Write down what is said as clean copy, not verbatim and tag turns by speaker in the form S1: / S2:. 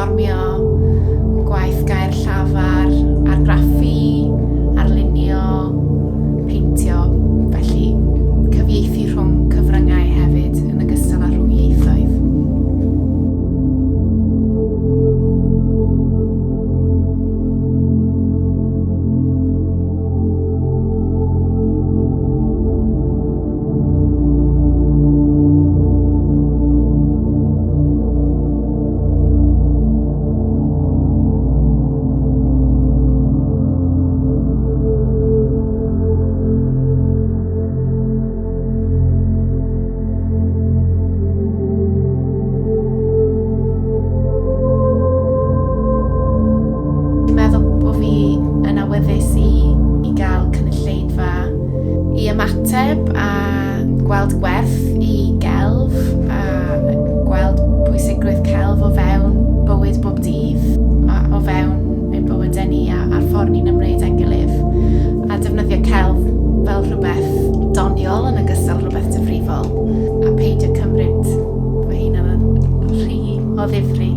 S1: perfformio, gwaith gair llafar, argraffu, arlunio, peintio, felly cyfieithu rhwng cyfryngau hefyd yn ogystal â rhwng ieithoedd. Dwi'n meddwl bod fi yn awyddus i gael cynulleidfa i ymateb a gweld gwerth i gelf a gweld pwysigrwydd celf o fewn bywyd bob dydd, a o fewn ein bywydau ni a'r ffordd ni'n ymwneud â'n gilydd, a defnyddio celf fel rhywbeth doniol yn ogystal rhywbeth difrifol, a peidio cymryd fy hunan yn rhy o ddifri.